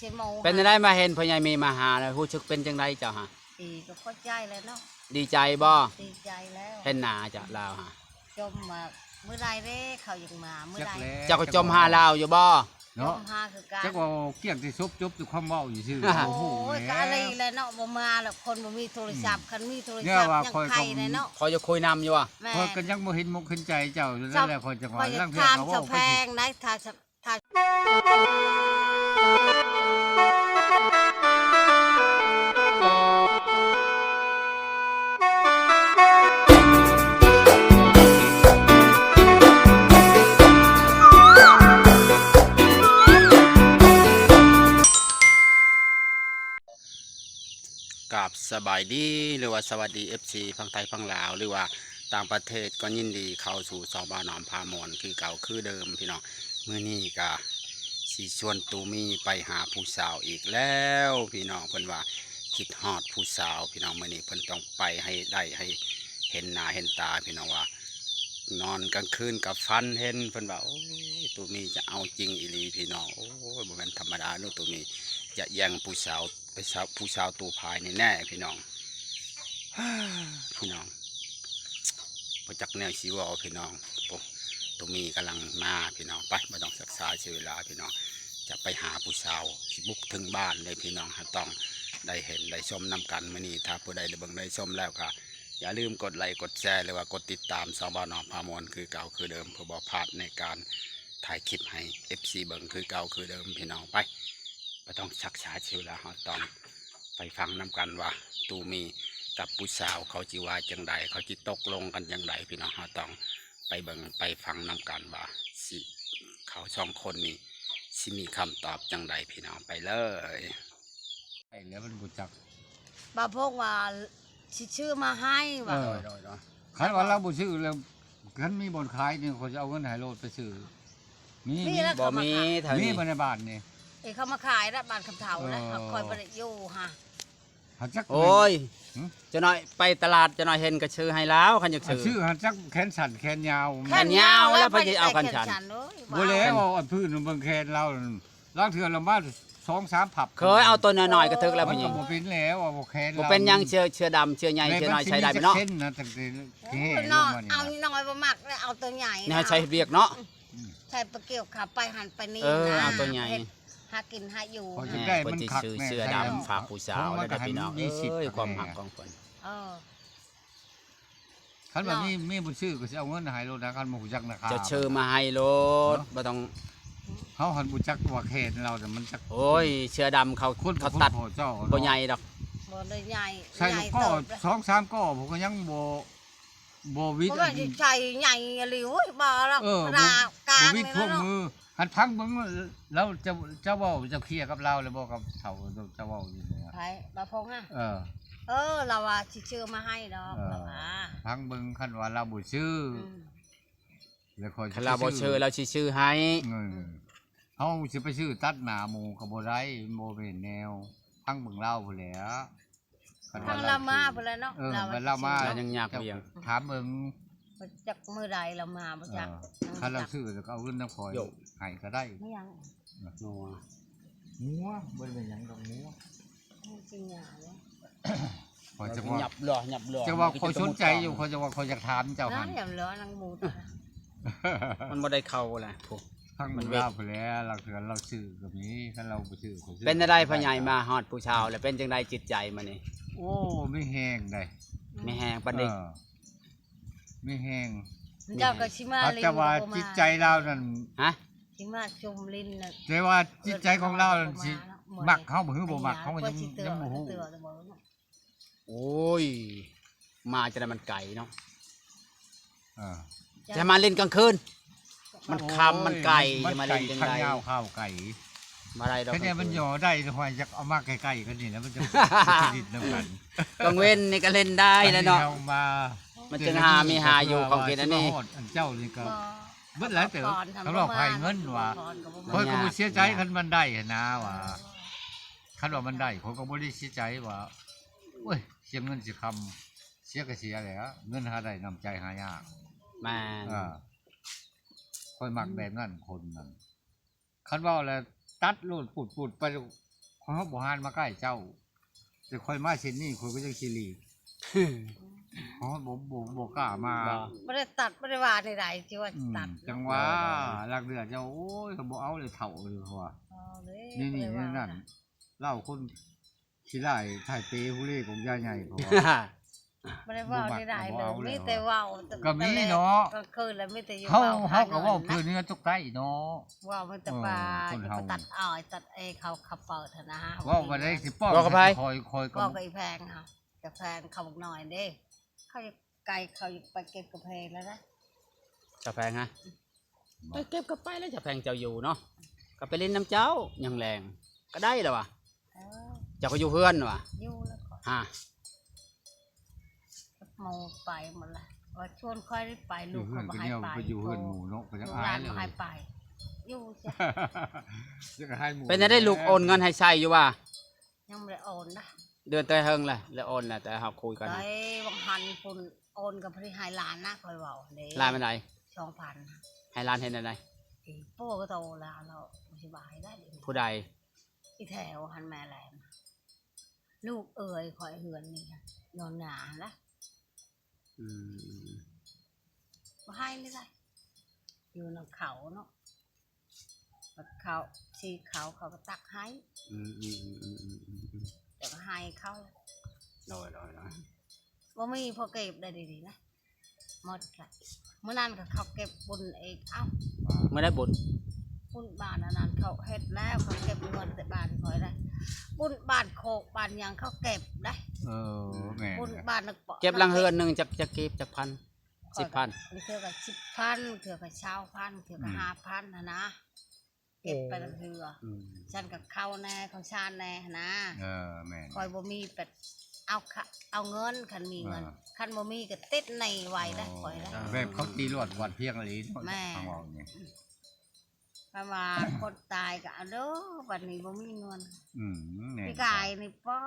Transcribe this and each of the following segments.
ເປັນຈັ່ງໃດມາເຫັນພໍ່ໃຫຍ່ມີມາຫາແລ້ວ ຮູ້ສຶກເປັນຈັ່ງໃດເຈົ້າຫະ? ດີກໍພໍໃຈແລ້ວເນາະ. ດີໃຈບໍ່? ດີໃຈແລ້ວ. ເຫັນໜ້າເຈົ້າລາວຫະ? ຈົ່ມວ່າມື້ໃດເດ້ເຂົາຍັງມາ ມື້ໃດ? ເຈົ້າກໍຈົ່ມຫາລາວຢູ່ບໍ່? ເນາະ ຈົມຫາຄືກັນ. ຈັກວ່າກ້ຽງແຕ່ສົບຈົບແຕ່ຄວາມເວົ້າຊື່ໆ ບໍ່ຮູ້ແລ້ວ. ໂອ້ຍ ກໍອັນນີ້ແຫຼະເນາະ ບໍ່ມາແລ້ວ ຄົນບໍ່ມີໂທລະສັບ. ຄັນມີໂທລະສັບຍັງໄຄແດ່ເນາະ. ຂ້ອຍຢາກຄຸຍນຳຢູ່ວ່າ ແມ່ນ ຂ້ອຍກໍຍັງບໍ່ເຫັນມົກເຫັນໃຈເຈົ້າຢູ່ນັ້ນແຫຼະ. ຂ້ອຍຈັ່ງວ່າລາງເທື່ອກໍເວົ້າໄປ ກາບສະບາຍດີ ຫຼືວ່າສະຫວັດດີ ເອັຟຊີ ຝັ່ງໄທຝັ່ງລາວ ຫຼືວ່າຕ່າງປະເທດ ກໍຍິນດີເຂົ້າສູ່ຊ່ອງບ່າວໜອມພາມ່ວນຄືເກົ່າຄືເດີມພີ່ນ້ອງ. ມື້ນີ້ກະຊິຊວນຕູມີໄປຫາຜູ້ສາວອີກແລ້ວພີ່ນ້ອງ. ເພິ່ນວ່າຄິດຮອດຜູ້ສາວພີ່ນ້ອງ ມື້ນີ້ເພິ່ນຕ້ອງໄປໃຫ້ໄດ້ ໃຫ້ເຫັນໜ້າເຫັນຕາພີ່ນ້ອງ. ວ່ານອນກາງຄືນກະຝັນເຫັນ ເພິ່ນວ່າ ໂອ້ຍ ຕູມີຈະເອົາຈິງອີ່ຫຼີພີ່ນ້ອງ. ໂອ້ຍ ບໍ່ແມ່ນທຳມະດາເນາະ ຕູມີຈະແຍ່ງຜູ້ສາວ ໄປສາວ ຜູ້ສາວຕູ້ພາຍນີ້ແນ່ພີ່ນ້ອງ. ພີ່ນ້ອງ ບໍ່ຈັກແນວຊິເວົ້າພີ່ນ້ອງ. ໂອ້ ຕູມີກຳລັງມາພີ່ນ້ອງ. ໄປ ບໍ່ຕ້ອງຊັກຊ້າເສຍເວລາພີ່ນ້ອງ ຈະໄປຫາຜູ້ສາວ ຊິບຸກເຖິງບ້ານເລີຍພີ່ນ້ອງ. ເຮົາຕ້ອງໄດ້ເຫັນໄດ້ຊົມນຳກັນມື້ນີ້. ຖ້າຜູ້ໃດໄດ້ເບິ່ງໄດ້ຊົມແລ້ວກໍຢ່າລືມກົດໄລກົດແຊ ຫຼືວ່າກົດຕິດຕາມຊ່ອງບ່າວໜອມພາມ່ວນຄືເກົ່າຄືເດີມ ເພື່ອບໍ່ພາດໃນການຖ່າຍຄລິບໃຫ້ ເອັຟຊີ ເບິ່ງຄືເກົ່າຄືເດີມພີ່ນ້ອງ. ໄປ ບໍ່ຕ້ອງຊັກຊ້າເສຍເວລາ ເຮົາຕ້ອງໄປຟັງນຳກັນວ່າ ຕູມີກັບຜູ້ສາວເຂົາຊິວ່າຈັ່ງໃດ ເຂົາຊິຕົກລົງກັນຈັ່ງໃດພີ່ນ້ອງ. ເຮົາຕ້ອງໄປເບິ່ງໄປຟັງນຳກັນວ່າ ຊິ ເຂົາສອງຄົນນີ້ຊິມີຄຳຕອບຈັ່ງໃດພີ່ນ້ອງ. ໄປເລີຍ. ໄປແລ້ວມັນບໍ່ຈັກ ບ່າວພົງວ່າຊິຊື້ມາໃຫ້ວ່າ. ເອີ ໂດຍໆ ຄັນວ່າລາວບໍ່ຊື້ແລ້ວ ຄັນມີບ່ອນຂາຍນີ້ ຂ້ອຍຈະເອົາເງິນໃຫ້ໂລດໄປຊື້. ມີ ມີແລ້ວ ບໍ່ມີ ເຂົາມາຂາຍ ແຖວນີ້ ມີບໍ່ໃນບ້ານນີ້? ເອີ ເຂົາມາຂາຍແລ້ວ ບ້ານຄຳເຖົ້າແລ້ວ. ເອີ ຂ້ອຍບໍ່ໄດ້ຢູ່ຫາ ຫາຈັກ ໂອ້ຍ ຫຶ? ຈັກໜ້ອຍໄປຕະຫຼາດ ຈັກໜ້ອຍເຫັນກໍຊື້ໃຫ້ລາວ ຄັນຢາກຊື້. ຊື້ຫາຈັກແຂນສັ້ນແຂນຍາວ ແຂນຍາວແລ້ວ ໃຜຊິເອົາແຂນສັ້ນ? ໂອ້ຍ ບໍ່ແລ້ວ ເອົາອັນພື້ນເບິ່ງແຂນລາວ. ລາງເທື່ອລະມາສອງສາມພັບ ເຄີຍເອົາໂຕນ້ອຍໆກໍຖືກແລ້ວ. ມັນກໍບໍ່ເປັນແລ້ວ ເອົາແຂນ ບໍ່ເປັນຫຍັງ. ເສື້ອ ເສື້ອດຳ ເສື້ອໃຫຍ່ ເສື້ອນ້ອຍໃສ່ໄດ້ແມ່ນເນາະ. ບໍ່ເປັນຫຍັງ ເສື້ອໃຫຍ່ ເສື້ອນ້ອຍ ເສື້ອນ້ອຍບໍ່ມັກ ເອົາໂຕໃຫຍ່ ໃສ່ໄປຫາວຽກເນາະ ໃສ່ໄປກ່ຽວຂ້າວ ໄປຫັ້ນໄປນີ້. ເອີ ເອົາໂຕໃຫຍ່ ຫາກິນຫາຢູ່. ເພິ່ນຊິຊື້ເສື້ອດຳຝາກຜູ້ສາວແລ້ວເດີພີ່ນ້ອງເອີຍ. ຄວາມຮັກຂອງເພິ່ນ ເອີ ຄັນວ່າມີ ມີຜູ້ຊື້ກໍຊິເອົາເງິນໃຫ້ໂລດນະ. ຄັນບໍ່ຮູ້ຈັກນາຄາ ຈະຊື້ມາໃຫ້ໂລດ ບໍ່ຕ້ອງ. ເຮົາຫັ້ນບໍ່ຈັກວ່າແຂນລາວນະ ມັນຈັກ. ໂອ້ຍ ເສື້ອດຳເຂົາ ຄົນ ເຂົາຕັດບໍ່ໃຫຍ່ດອກ ບໍ່ໄດ້ໃຫຍ່. ໃສ່ລູກກໍສອງສາມກໍ ພວກກໍຍັງບໍ່ ບໍ່ວິດ ບໍ່ວ່າຊິໃສ່ໃຫຍ່ອີ່ຫຼີ. ໂອ້ຍ ບໍ່ລະ ເອີ ບໍ່ ກາງ ບໍ່ວິດພວກມື. ຫັ້ນຟັງເບິ່ງ ລາວຈະ ຈະເວົ້າ ຈະເຄລຍກັບລາວແລ້ວບໍ່ ກັບເຖົ້າ ຈະເວົ້າຢູ່ນີ້. ໃຜ ບ່າວພົງຫະ? ເອີ ເອີ ລາວວ່າຊິຊື້ມາໃຫ້ດອກ ເອີ ລາວວ່າ. ຟັງເບິ່ງ ຄັນວ່າລາວບໍ່ຊື້ ອືມ ແລ້ວຂ້ອຍ ຄັນລາວບໍ່ຊື້ ຊິຊື້ ລາວຊິຊື້ໃຫ້. ເອີ ເຮົາຊິໄປຊື້ຕັດໜ້າໝູ່ກໍບໍ່ໄດ້ ມັນບໍ່ແມ່ນແນວ. ຟັງເບິ່ງລາວພຸ້ນແຫຼະ. ຄັນວ່າລາວມາພຸ້ນແຫຼະເນາະ ເອີ ລາວມາ ລາວຍັງຍາກວຽງ. ຖາມເບິ່ງ ຈັກມື້ໃດລາວມາບໍ່ຈັກ. ຄັນລາວຊື້ແລ້ວກໍເອົາເງິນນຳຂ້ອຍໃຫ້ກໍໄດ້. ອີຫຍັງ? ງົວ ງົວ ບໍ່ໄດ້ເປັນຫຍັງດອກງົວ. ມັນຊິຫຍັງ? ຂ້ອຍຈັກວ່າ ຫຍັບລໍ ຫຍັບລໍ ຈັກວ່າຂ້ອຍສົນໃຈຢູ່ ຂ້ອຍຈັກວ່າຂ້ອຍຢາກຖາມເຈົ້າຫັ້ນ. ຫຍັບລໍນາງໝູ່ ມັນບໍ່ໄດ້ເຂົ້າແຫຼະ. ທາງເມືອງລາວພຸ້ນແຫຼະ ລາງເທື່ອລາວຊື້ກໍມີ ຄັນລາວບໍ່ຊື້ຂ້ອຍຊື້. ເປັນຈັ່ງໃດພໍ່ໃຫຍ່ ມາຮອດຜູ້ສາວແລ້ວ ເປັນຈັ່ງໃດຈິດໃຈມື້ນີ້? ໂອ້ ມີແຮງໃດ໋ ມີແຮງປານໃດ? ເອີ ມີແຮງ. ເຈົ້າກໍຊິມາ ແຕ່ວ່າຈິດໃຈລາວນັ້ນ ຮະ ຊິມາຊົມຫຼິ້ນນະ ແຕ່ວ່າຈິດໃຈຂອງລາວນັ້ນຊິມັກເຮົາບໍ່ ຫຼືບໍ່ມັກເຮົາກໍຍັງ ຍັງບໍ່ຮູ້. ໂອ້ຍ ມາຈັ່ງໃດມັນໄກເນາະ. ເອີ ຈະມາຫຼິ້ນກາງຄືນ ມັນຄ່ຳ ໂອ້ຍ ມັນໄກ ມັນ ຈະມາຫຼິ້ນຈັ່ງໃດ? ທາງຍາວຄາວໄກ ມາໄດ້ດອກ. ຄັນແຕ່ມັນຫຍໍ້ໄດ້ ຂ້ອຍຢາກເອົາມາໃກ້ໆກັນນີ້ແຫຼະ ມັນຈະໄດ້ຫຼິ້ນນຳກັນ. ກາງເວັນນີ້ກໍຫຼິ້ນໄດ້ແຫຼະເນາະ ອັນນີ້ເຮົາມາ ມັນຈຶ່ງຫາມີຫາຢູ່ຂອງກິນ. ອັນນີ້ ເຈົ້ານີ້ກໍເບິດຫຼາຍເຕີບ ສຳລັບໃຫ້ເງິນວ່າ ຂ້ອຍກໍບໍ່ເສຍໃຈຄັນມັນໄດ້ຫັ້ນນາວ່າ. ຄັນວ່າມັນໄດ້ ຂ້ອຍກໍບໍ່ໄດ້ເສຍໃຈວ່າ ໂອ້ຍ ເສຍເງິນເສຍຄຳ ເສຍກໍເສຍແຫຼະ ເງິນຫາໄດ້ ນ້ຳໃຈຫາຍາກ. ແມ່ນ ເອີ ຂ້ອຍມັກແບບນັ້ນ ຄົນນັ້ນ ຄັນເວົ້າແລ້ວຕັດໂລດ ປຸດໆ ໄປ ຂ້ອຍບໍ່ຫານມາໃກ້ເຈົ້າ ແຕ່ຂ້ອຍມາເສັ້ນນີ້ ຂ້ອຍກໍຍັງຊິຫຼີກ ເຮົາບໍ່ ບໍ່ ບໍ່ກ້າມາ ບໍ່ ບໍ່ໄດ້ຕັດ ບໍ່ໄດ້ວ່າໃດໆ ຊິວ່າ ອືມ ຕັດ ຈັງຫວະ ໂດຍໆ ລັກເດືອເຈົ້າ ໂອ້ຍ ເຂົາບໍ່ເອົາເລີຍ ເຖົ້າເລີຍ ເຂົາວ່າ ອໍ ນີ້ ນີ້ ນັ້ນ ລາວຄົນຂີ້ລ້າຍ ຖ່າຍເປຜູ້ເລກອອກຢາໃຫຍ່ ເຂົາວ່າ ບໍ່ໄດ້ເວົ້າໃດໆເລີຍ ບໍ່ມັກ ບໍ່ເອົາເລີຍ ມີແຕ່ເວົ້າ ກໍມີເນາະ ກາງຄືນລະມີແຕ່ຢູ່ ເຮົາ ເວົ້າ ເຮົາກໍເວົ້າ ຫາເງິນນະ ຄືເນື້ອຕົກໄຕເນາະ ເວົ້າມີແຕ່ ເອີ ປາ ເພິ່ນເຮົາ ໄປຕັດອ້ອຍຕັດແອເຂົາ ເຂົາເປີດຫັ້ນນະ ເວົ້າບໍ່ໄດ້ ຊິປ້ອງ ເວົ້າກັບໃຜ ຂ້ອຍ ຂ້ອຍກໍ ເວົ້າກັບອີແພງ ເຮົາ ກາແຟເຂົາບັກນ້ອຍເດ້ ເຂົາຢາກໄກ ເຂົາຢາກໄປເກັບກາແຟແລ້ວນະ ກາແຟຮະ ໄປເກັບກໍໄປແລ້ວ ຈະແພງເຈົ້າຢູ່ເນາະ ກໍໄປຫຼິ້ນນຳເຈົ້າ ຍາມແລງກໍໄດ້ແລ້ວວະ ເອີ ເຈົ້າກໍຢູ່ເຮືອນວະ ຢູ່ແລ້ວກໍ ຮະ ໝູ່ໄປໝົດລະ ວ່າຊວນຂ້ອຍໄດ້ໄປ ລູກກໍບໍ່ໃຫ້ໄປ ຢູ່ເຮືອນກໍແນວໄປຢູ່ເຮືອນໝູ່ເນາະ ກໍຍັງອາຍເລີຍ ລູກຫຼານບໍ່ໃຫ້ໄປ ຢູ່ຊະ ຈະກໍໃຫ້ໝູ່ ເປັນຈັ່ງໃດ ແລ້ວ ລູກໂອນເງິນໃຫ້ໃຊ້ຢູ່ວະ? ຍັງບໍ່ໄດ້ໂອນນະ ເດືອນແຕ່ເຫິງແລ້ວ ແລ້ວໂອນແລ້ວ ແຕ່ເຮົາຄຸຍກັນ ໄດ້ຫວ່າງຫັ້ນພຸ້ນ ໂອນກໍພໍດີໃຫ້ຫຼານນະ ຂ້ອຍເວົ້າເດ້ ຫຼານປານໃດ? ສອງພັນ ໃຫ້ຫຼານເຮັດແນວໃດ? ເອີ ປູກະໂຕລາວ ລາວບໍ່ສະບາຍໄດ້ ຜູ້ໃດ? ອີແຖວຫັ້ນແມ່ແຫຼະ ລູກເອີຍ ຂ້ອຍເຮືອນນີ້ນອນໜ້າຫັ້ນລະ ອືມ ບໍ່ໃຫ້ເລີຍ ຢູ່ນຳເຂົາເນາະ ເຂົາ ຊິເຂົາ ເຂົາກໍຕັກໃຫ້ ອືມໆ ແລ້ວກໍໃຫ້ເຂົາ ໂດຍໆໆ ບໍ່ມີພໍເກັບໄດ້ດີໆນະ ໝົດລະ ມື້ນັ້ນກໍເຂົາເກັບບຸນອີກ ເອົ້າ ມື້ໃດບຸນ? ບຸນບ້ານອັນນັ້ນເຂົາເຮັດແລ້ວ ເຂົາເກັບເງິນແຕ່ບ້ານຂ້ອຍໄດ້ ບຸນບ້ານໂຄກບ້ານຫຍັງເຂົາເກັບໄດ້ ເອີ ແມ່ນ ບຸນບ້ານ ເກັບຫຼັງເຮືອນໜຶ່ງຈັກ ຈັກກີບ ຈັກພັນ? ສິບພັນ ບາງເທື່ອກໍສິບພັນ ບາງເທື່ອກໍຊາວພັນ ບາງເທື່ອກໍ ອືມ ຫ້າພັນຫັ້ນນະ ເກັບໄປ ໂອ້ ແຕ່ລະເທື່ອ ອືມ ສັນກັບເຂົ້າແດ່ ເຂົ້າສານແດ່ຫັ້ນນະ ເອີ ແມ່ນ ຂ້ອຍບໍ່ມີແບບ ເອົາ ເອົາເງິນ ຄັນມີເງິນ ອ່າ ຄັນບໍ່ມີກໍຕິດໜີ້ໄວ້ເດ້ ໂອ້ ຂ້ອຍເດ້ ອ່າ ແບບເຂົາຕີລວດກວາດພຽງອີ່ຫຼີເນາະ ແມ່ນ ທາງເວົ້ານີ້ ອືມ ຄັນວ່າຄົນຕາຍກໍເອົາເດີ ບັດນີ້ບໍ່ມີເງິນ ອືມ ແມ່ນ ປີກາຍນີ້ ປ້ອ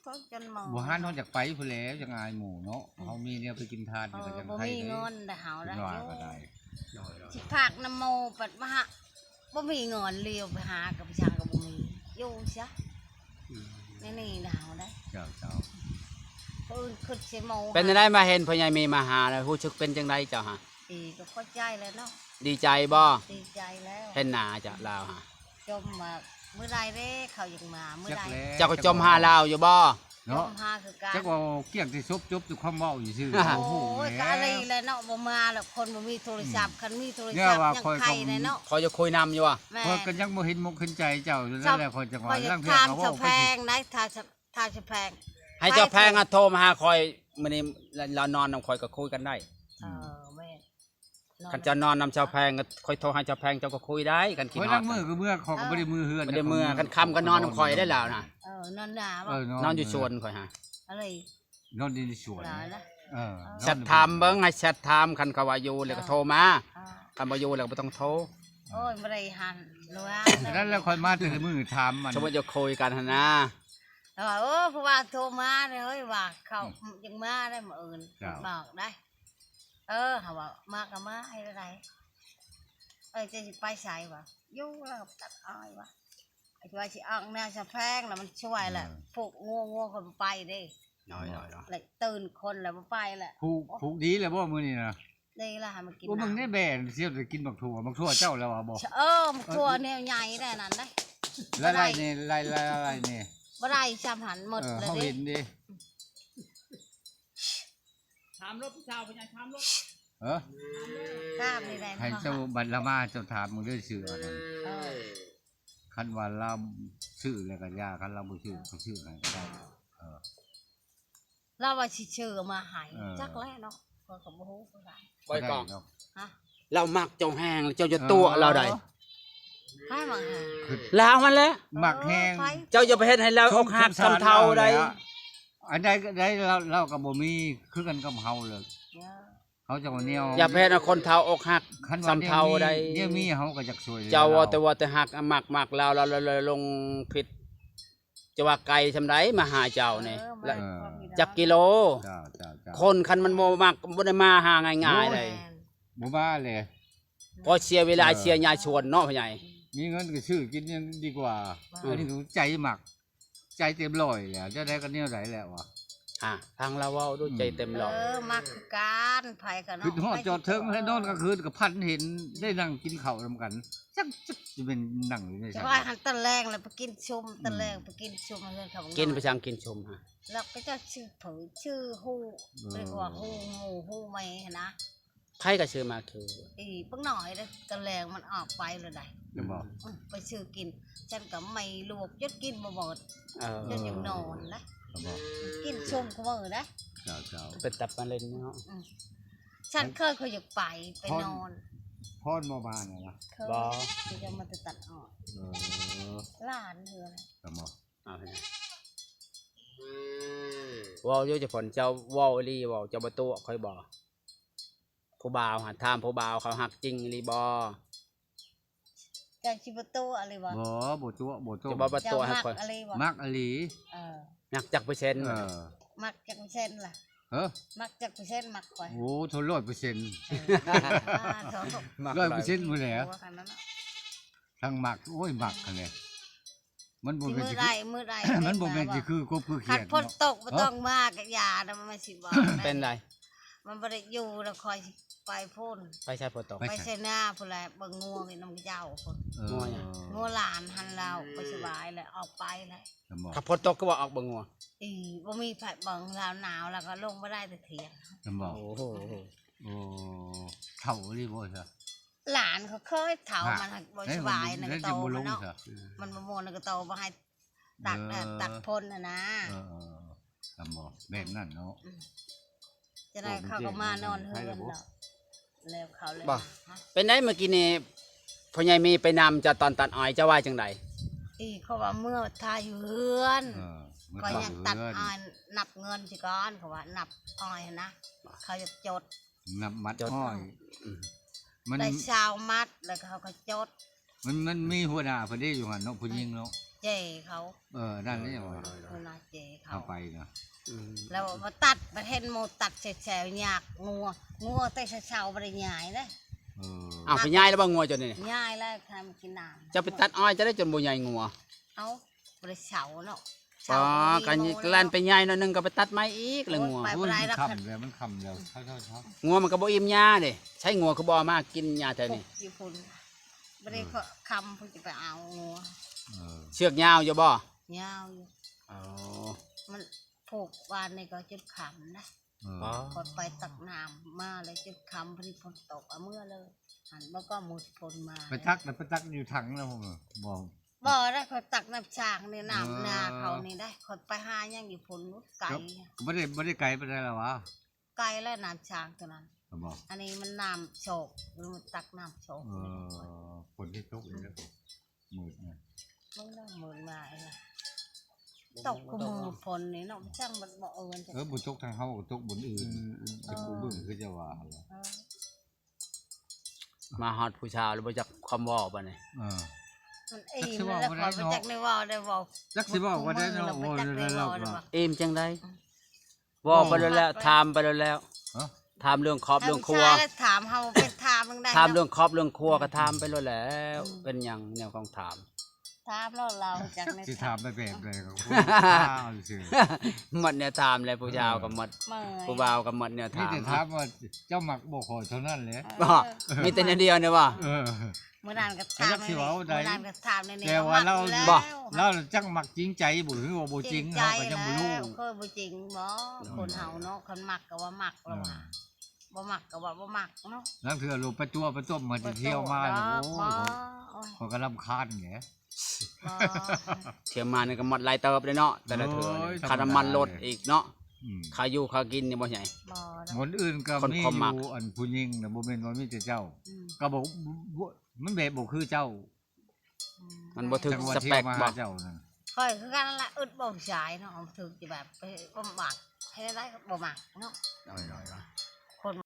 ຕົກຈົນໝໍ ບໍ່ຫັນ ເຮົາຢາກໄປພຸ້ນແຫຼະ ຢາກອາຍໝູ່ເນາະ ອືມ ເຮົາມີແນວໄປກິນທານ ເອີ ກໍຍັງ ບໍ່ມີເງິນແຕ່ເຮົາໄດ້ ວ່າກໍໄດ້ ຊິພາກນຳໝູ່ ບັດວ່າ ບໍ່ມີເງິນ ຫຼຽວໄປຫາກັບຊ່າງກໍບໍ່ມີ ຢູ່ຊະ ອືມ ໃນນີ້ນາວໄດ໋ ເຈົ້າ ເຈົ້າ ຜູ້ອື່ນຄິດຊິເມົາ ເປັນຈັ່ງໃດມາເຫັນພໍ່ໃຫຍ່ມີມາຫາແລ້ວ ຮູ້ສຶກເປັນຈັ່ງໃດເຈົ້າຫະ? ດີກໍພໍໃຈແລ້ວເນາະ ດີໃຈບໍ່? ດີໃຈແລ້ວ ເຫັນໜ້າເຈົ້າລາວຫະ ຈົ່ມວ່າມື້ໃດເດ້ເຂົາຍັງມາ ມື້ໃດ ຈັກແລ້ວ ເຈົ້າກໍຈົ່ມຫາລາວຢູ່ບໍ່? ເນາະ ຈົມຫາຄືກັນ ຈັກວ່າກ້ຽງແຕ່ສົບ ຈົບແຕ່ຄວາມເວົ້າຊື່ໆ ໂອ້ໂຫ ໂອ້ຍ ກໍອັນນີ້ແຫຼະເນາະ ບໍ່ມາແລ້ວ ຄົນບໍ່ມີໂທລະສັບ ອືມ ຄັນມີໂທລະສັບຍັງໄຄແດ່ເນາະ ຂ້ອຍຢາກຄຸຍນຳຢູ່ວ່າ ແມ່ນ ຂ້ອຍກໍຍັງບໍ່ເຫັນມົກເຫັນໃຈເຈົ້າຢູ່ນັ້ນແຫຼະ ຂ້ອຍຈັ່ງວ່າ ຂ້ອຍຢາກຖາມຊາວແພງໄດ໋ ຖ້າ ຖ້າຊາວແພງ ໃຫ້ຊາວແພງໂທມາຫາຂ້ອຍມື້ນີ້ ລາວນອນນຳຂ້ອຍກໍຄຸຍກັນໄດ້ ເອີ ອືມ ແມ່ນ ຄັນເຈົ້ານອນນຳຊາວແພງ ຂ້ອຍໂທຫາຊາວແພງເຈົ້າກໍຄຸຍໄດ້ ຄັນຄິດຮອດ ຂ້ອຍລາງມື້ກໍເມືອ ຂ້ອຍກໍບໍ່ໄດ້ເມືອເຮືອນ ບໍ່ໄດ້ເມືອ ຄັນຄ່ຳກໍນອນນຳຂ້ອຍໄດ້ລາວນະ ເອີ ນອນນາ ເອີ ນອນຢູ່ສວນຂ້ອຍຫາ ອະໄລ ນອນຢູ່ໃນສວນ ເອີ ແຊັດຖາມເບິ່ງ ໃຫ້ແຊັດຖາມ ຄັນເຂົາວ່າຢູ່ແລ້ວກໍໂທມາ ເອີ ຄັນບໍ່ຢູ່ແລ້ວກໍບໍ່ຕ້ອງໂທ ໂອ້ຍ ບໍ່ໄດ້ຫັ້ນ ນັ້ນແຫຼະ ຂ້ອຍມາແຕ່ລະມື້ຖາມມັນ ສົມມຸດຈະຄຸຍກັນຫັ້ນນາ ເອີ ເອີ ຜູ້ວ່າໂທມາເດ້ ເຮີ້ຍ ວ່າເຂົາ ອືມ ຍັງມາໄດ້ມື້ອື່ນ ເຈົ້າ ບອກໄດ້ ເອີ ເຮົາວ່າມາກໍມາ ເຮັດແນວໃດ ເອີ ເຈົ້າຊິໄປໃສວະ ຢູ່ແລ້ວກໍຕັດອ້ອຍວະ ວ່າຊິອອກແນວຊາວແພງ ແລ້ວມັນຊ່ວຍແຫຼະ ເອີ ຜູກງົວ ງົວຂ້ອຍບໍ່ໄປເດ້ ນ້ອຍໆໆ ແລ້ວຕື່ນຄົນແລ້ວບໍ່ໄປແຫຼະ ຜູກ ຜູກດີແລ້ວບໍ່ມື້ນີ້ນະ? ໄດ້ລະ ໃຫ້ມັນກິນ ໂອ້ ເບິ່ງໃນແບະ ຊິໄດ້ກິນໝາກຖົ່ວ ໝາກຖົ່ວເຈົ້າແລ້ວວ່າບໍ່? ເອີ ໝາກຖົ່ວແນວໃຫຍ່ໄດ້ນັ້ນເດ້ ລາຍໆນີ້ ລາຍໆນີ້ ບໍ່ໄດ້ຊ່ຳຫັ້ນໝົດ ເອີ ແລ້ວເດ້ ເຮົາເຫັນເດ້ ຖາມລົດຜູ້ສາວເພິ່ນ ຖາມລົດ ເອີ ຖາມນີ້ໄດ້ ໃຫ້ເຈົ້າ ບັດລະມາເຈົ້າຖາມເບິ່ງເດີ ຊື່ອັນນັ້ນ ເອີ ຄັນວ່າລາວຊື້ແລ້ວກໍຢ່າ ຄັນລາວບໍ່ຊື້ກໍຊື້ໃຫ້ກໍໄດ້ ເອີ ລາວວ່າຊິຊື້ເອົາມາໃຫ້ ເອີ ຈັກແຫຼະເນາະ ຂ້ອຍກໍບໍ່ຮູ້ຄືກັນ ຂ້ອຍກໍ ຮະ ລາວມັກເຈົ້າແຮງ ເຈົ້າຢ່າຕົວະລາວໃດ໋ ໃຜມັກແຮງ ລາວຫັ້ນແຫຼະ ມັກແຮງ ເອີ ໃຜ ເຈົ້າຢ່າໄປເຮັດໃຫ້ລາວອົກຫັກຊຳເທົາໃດ໋ ອັນໃດກໍໄດ້ ລາວ ລາວກໍບໍ່ມີຄືກັນກັບເຮົາເລີຍ ເອີ ເຮົາຈະເອົາແນວ ຢ່າໄປເຮັດໃຫ້ຄົນເຖົ້າອົກຫັກຊຳເທົາໃດ໋ ແນວມີ ແນວມີເຮົາກໍຢາກຊ່ວຍເຫຼືອ ເຈົ້າເວົ້າແຕ່ ເຈົ້າເວົ້າແຕ່ຮັກ ມັກ ມັກລາວ ລາວ ລາວ ລາວລົງຜິດ ຈະວ່າໄກຊ່ຳໃດມາຫາເຈົ້ານີ້ ເອີ ລະ ເອີ ຈັກກິໂລ ເຈົ້າ ເຈົ້າ ເຈົ້າ ຄົນຄັນມັນບໍ່ມັກ ບໍ່ໄດ້ມາຫາງ່າຍໆ ໂອ້ຍ ເລີຍ ແມ່ນ ບໍ່ມາເລີຍ ກໍເສຍເວລາ ເອີ ເສຍຍາຊວນເນາະ ພໍ່ໃຫຍ່ ອືມ ມີເງິນກໍຊື້ກິນຍັງດີກວ່າ. ອືມ ອັນນີ້ໃຈມັກ ໃຈເຕັມຮ້ອຍແລ້ວ ຈະໄດ້ກໍແນວໃດແລ້ວວະ. ອ່າ ຟັງລາວເວົ້າດູ ອືມ ໃຈເຕັມຮ້ອຍ. ເອີ ມັກຄືກັນ ໃຜກໍເນາະ ຄິດຮອດຈອດເທິງ ໃຜຊິ ແລ້ວນອນກາງຄືນກໍຝັນເຫັນ ອືມ ໄດ້ນັ່ງກິນເຂົ້ານຳກັນ. ຈັກ ຈັກຊິເປັນນັ່ງຢູ່ໃນ ຈະ ໃສ ວ່າຫັ້ນ ຕອນແລງແລ້ວໄປກິນຊຸມ ອືມ ຕອນແລງໄປກິນຊຸມເຮືອນເຂົາ ກິນໄປຈັ່ງກິນຊຸມຫະ? ແລ້ວກໍຈະຊື່ເຜີຍຊື່ຮູ້ ເອີ ເອີ້ນວ່າຮູ້ໝູ່ຮູ້ແມ່ຫັ້ນນະ. ໃຜກໍຊື້ມາຄື ອີ ບັກນ້ອຍເດ້ ຕອນແລງມັນອອກໄປແລ້ວໃດ. ແມ່ນບໍ່? ອືມ ໄປຊື້ກິນ ສັນກໍໄມ່ລວກຈົນກິນບໍ່ໝົດ. ເອີ ຈົນຢາກນອນນະ. ແມ່ນບໍ່? ກິນຊຸມຄູ່ມື້ໃດ. ເຈົ້າໆ ເປັນຕາປານເຫຼັ້ນເນາະ. ອືມ ສັນເຄີຍ ເຄີຍຢາກໄປ ໄປນອນ. ພອນບໍ່ມານະ? ເຄີຍ ບໍ່ ທີ່ຈະມາແຕ່ຕັດອ້ອຍ. ເອີ ຫຼານເທື່ອ. ແມ່ນບໍ່? ເອົາໃຫ້ ເວົ້າຢູ່ ເຈົ້າພອນ ເຈົ້າເວົ້າອີ່ຫຼີບໍ່? ເຈົ້າບໍ່ຕົວະຂ້ອຍບໍ່? ຜູ້ບ່າວຫາ ຖາມຜູ້ບ່າວເຂົາຮັກຈິງອີ່ຫຼີບໍ່? ເຈົ້າຊິບໍ່ຕົວະອີ່ຫຼີບໍ່? ບໍ່ ບໍ່ຕົວະ ບໍ່ຕົວະ. ເຈົ້າບໍ່ ບໍ່ຕົວະໃຫ້ຂ້ອຍ. ເຈົ້າມັກອີ່ຫຼີບໍ່? ມັກອີ່ຫຼີ. ເອີ ມັກຈັກເປີເຊັນ? ເອີ ມັກຈັກເປີເຊັນລະ? ເອີ ມັກຈັກເປີເຊັນມັກຂ້ອຍ? ໂອ້ ເທົ່າຮ້ອຍເປີເຊັນ. ເອີ ຮ້ອຍເປີເຊັນພຸ້ນແຫຼະ ທັງມັກ ໂອ້ຍ ມັກຫັ້ນແຫຼະ. ມັນບໍ່ແມ່ນຊິ ມື້ໃດ ມື້ໃດ ມັນບໍ່ແມ່ນຊິຄືກົບຄືຂຽດ. ຄັນຝົນຕົກບໍ່ຕ້ອງມາກໍຢ່ານະ ມັນຊິບອກ. ເປັນໃດ? ມັນບໍ່ໄດ້ຢູ່ແລ້ວ ຂ້ອຍຊິໄປພຸ້ນ. ໄປໃສຝົນຕົກ? ໄປໄຊນາພຸ້ນແຫຼະ ເບິ່ງງົວນຳເຈົ້າພຸ້ນ. ເອີ ງົວຫຍັງ? ງົວຫຼານຫັ້ນແລ້ວ ໄປສະບາຍແລ້ວ ອອກໄປແລ້ວ. ຄັນຝົນຕົກຄືວ່າອອກເບິ່ງງົວ? ອີ ບໍ່ມີໃຜເບິ່ງ ລາວໜາວ ລາວກໍລົງບໍ່ໄດ້ແຕ່ທຽງ. ແມ່ນບໍ່? ໂອ້ໂຫ ໂອ້ ເຖົ້າອີ່ຫຼີບໍ່ຊະ? ຫຼານເຂົາເຄີຍເຖົ້າ ມັນບໍ່ສະບາຍໃນກະໂຕມັນເນາະ ມັນບໍ່ມ່ວນໃນກະໂຕ ບໍ່ໃຫ້ຕັກ ເອີ ຕັກຝົນຫັ້ນນະ. ເອີໆໆ ແມ່ນບໍ່? ແບບນັ້ນເນາະ. ອືມ ຈະໄດ້ເຂົາກໍມານອນເຮືອນດອກ ແລ້ວເຂົາເລີຍ. ເປັນໃດມື້ກີ້ນີ້ ພໍ່ໃຫຍ່ມີໄປນຳເຈົ້າຕອນຕັດອ້ອຍ ເຈົ້າວ່າຈັ່ງໃດ? ອີ ເຂົາວ່າເມືອຖ້າຢູ່ເຮືອນ ເອີ ຂ້ອຍຍັງຕັດອ້ອຍ ນັບເງິນຊິກ່ອນ ເຂົາວ່ານັບອ້ອຍຫັ້ນນະ ເຂົາຢາກຈົດ ນັບມັດອ້ອຍ. ອືມ ມັນໄດ້ຊາວມັດ ແລ້ວເຂົາກໍຈົດ. ມັນ ມັນມີຫົວໜ້າເພິ່ນເດ້ຢູ່ຫັ້ນເນາະ ຜູ້ຍິງເນາະ ເຈເຂົາ. ເອີ ນັ້ນແຫຼະ ໂດຍໆໆ ຫົວໜ້າເຈເຂົາ ເຂົາໄປນະ. ອືມ ແລ້ວມາຕັດ ມາເຫັນໝູຕັດແຊວໆ ຍາກງົວ ງົວແຕ່ເຊົ້າໆ ບໍ່ໄດ້ຍາຍເດ້. ເອີ ອ້າວ ໄປຍາຍແລ້ວບໍ່ງົວເຈົ້ານີ້? ຍາຍແລ້ວ ໃຫ້ມັນກິນນ້ຳ. ເຈົ້າໄປຕັດອ້ອຍ ເຈົ້າໄດ້ຈົນບໍ່ຍາຍງົວ? ເອົ້າ ບໍ່ໄດ້ເຊົາເນາະ. ອໍ ກໍແລ່ນໄປຍາຍໜ້ອຍໜຶ່ງກໍໄປຕັດໃໝ່ອີກແລ້ວງົວ. ໂອ້ຍ ມັນຄ່ຳແລ້ວ ມັນຄ່ຳແລ້ວ. ງົວມັນກໍບໍ່ອີ່ມຫຍ້າເດ້. ໃຊ້ງົວຄືບໍ່ເອົາມາກິນຫຍ້າແຖວນີ້? ຢູ່ພຸ້ນ ບໍ່ໄດ້ຄ່ຳພຸ້ນຈະໄປເອົາງົວ. ເອີ ເຊືອກຍາວຢູ່ບໍ່? ຍາວຢູ່. ອໍ ມັນຜູກວານນີ້ກໍຈົນຄ່ຳນະ. ເອີ ຂ້ອຍໄປຕັກນ້ຳມາແລ້ວຈົນຄ່ຳ ພໍດີຝົນຕົກ ເອົາເມືອເລີຍ. ຫັ້ນບໍ່ກໍໝູຝົນມາ ໄປຕັກນະ ໄປຕັກຢູ່ຖັງນະ. ບໍ່ ບໍ່ໄດ້ ຂ້ອຍຕັກນ້ຳຊາງນີ້ ນ້ຳນາເຂົານີ້ໄດ໋. ຂ້ອຍໄປຫາຫຍັງຢູ່ພຸ້ນ ໄກ ກໍບໍ່ໄດ້ ບໍ່ໄດ້ໄກປານໃດລະຫວາ? ໄກແລ້ວ ນ້ຳຊາງຕົວນັ້ນ. ອັນນີ້ມັນນ້ຳໂຊກ ຫຼືມັນຕັກນ້ຳໂຊກ. ເອີ ຝົນຊິຕົກອີກແລ້ວ ມືດນະ ມັນເລີ່ມມືດມາອີກແລ້ວ. ຕົກຄູ່ມື້ຝົນນີ້ເນາະ ມັນຈັ່ງມັນບໍ່ເອີ້ນ. ເອີ ບໍ່ຕົກທາງເຮົາກໍຕົກບ່ອນອື່ນ. ອືມໆ ແຕ່ກູເບິ່ງຄືຈະວ່າຫັ້ນແຫຼະ. ເອີ ມາຮອດຜູ້ສາວແລ້ວບໍ່ຈັກຄວາມເວົ້າບາດນີ້. ເອີ ມັນອີ່ມແລ້ວ ຂ້ອຍບໍ່ຈັກໄດ້ເວົ້າໄດ້ເວົ້າ. ຈັກຊິເວົ້າວ່າໃດເນາະ ເວົ້າແລ້ວກໍອີ່ມຈັ່ງໃດ? ເວົ້າໄປໂລດແລ້ວ ຖາມໄປໂລດແລ້ວ. ຖາມເລື່ອງຄອບເລື່ອງຄົວ ຖາມເຮົາເປັນ ຖາມເລື່ອງຄອບເລື່ອງຄົວກໍຖາມໄປໂລດແລ້ວ. ເປັນຫຍັງແນວຂອງຖາມ? ຖາມລາວ ລາວຈັກແນວ ຊິຖາມໄປແບບໃດກໍຄົນຖາມຊື່. ໝົດແນວຖາມແລ້ວ ຜູ້ສາວກໍໝົດ ຜູ້ບ່າວກໍໝົດແນວຖາມ. ມີແຕ່ຖາມວ່າເຈົ້າມັກບໍ່ ຂໍເທົ່ານັ້ນແຫຼະ. ບໍ່ ມີແຕ່ແນວດຽວນີ້ບໍ່? ເອີ ມື້ນັ້ນກໍຖາມ ຈັກຊິເວົ້າໃດ ມື້ນັ້ນກໍຖາມໃນນີ້. ແຕ່ວ່າລາວ ລາວຈັກມັກຈິງໃຈບໍ່ ຫຼືວ່າບໍ່ຈິງ ເຮົາກໍຍັງບໍ່ຮູ້. ເຄີຍບໍ່ຈິງບໍ່? ຄົນເຮົາເນາະ ຄັນມັກກໍວ່າມັກ ລາວວ່າ ບໍ່ມັກກໍວ່າບໍ່ມັກເນາະ. ລາງເທື່ອລົງໄປຕົວະໄປຕົ້ມ ມາຊິທ່ຽວມາ ໂອ້ຍ ຂ້ອຍກໍລຳຄານແຫຼະ. ທ່ຽວມານີ້ກໍໝົດຫຼາຍເຕີບເດ້ເນາະ ແຕ່ລະເທື່ອ. ຄ່ານ້ຳມັນລົດອີກເນາະ. ອືມ ຄ່າຢູ່ຄ່າກິນນີ້ບໍ່ໃຫຍ່. ບ່ອນອື່ນກໍມີຢູ່ ອັນຜູ້ຍິງນະ ບໍ່ແມ່ນວ່າມີແຕ່ເຈົ້າ. ອືມ ກໍບໍ່ ມັນແບບບໍ່ຄືເຈົ້າ. ມັນບໍ່ຖືກສະເປັກບໍ່? ຂ້ອຍຄືກັນລະ ອຶດບໍ່ຜູ້ຊາຍເນາະ ຖືກຈະແບບບໍ່ມັກ ເຮັດໄດ້ກໍບໍ່ມັກເນາະ. ໂດຍໆ